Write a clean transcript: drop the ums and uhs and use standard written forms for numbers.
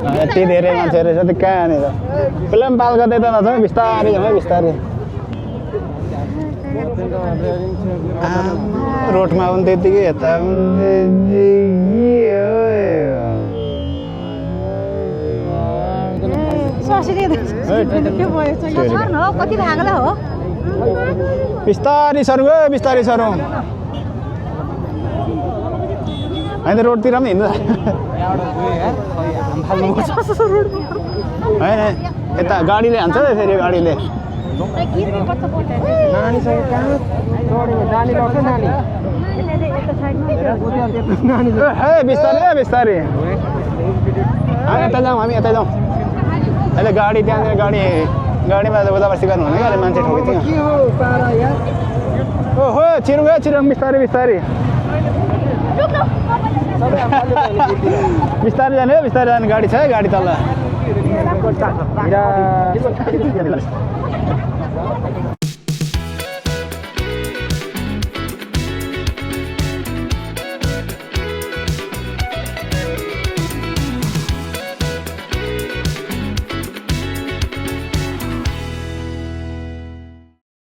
यति धेरै मान्छे रहेछ त कहाँनिर फिल्म पाल गर्दै त नजाउँ बिस्तारै जाउँ है बिस्तारै रोडमा पनि त्यतिकै यता बिस्तारै सरौँ है बिस्तारै सरौँ होइन रोडतिर पनि हिँड्नु होइन यता गाडीले हान्छ फेरि गाडीले बिस्तारै बिस्तारै यता जाउँ हामी यता जाउँ अहिले गाडी त्यहाँनिर गाडीमा बजाबसी गर्नु भने अहिले मान्छे ठोकेको ओहो छिरौँ है छिरौँ बिस्तारै बिस्तारै बिस्तारै जाने हो बिस्तारै जाने गाडी छ है गाडी तल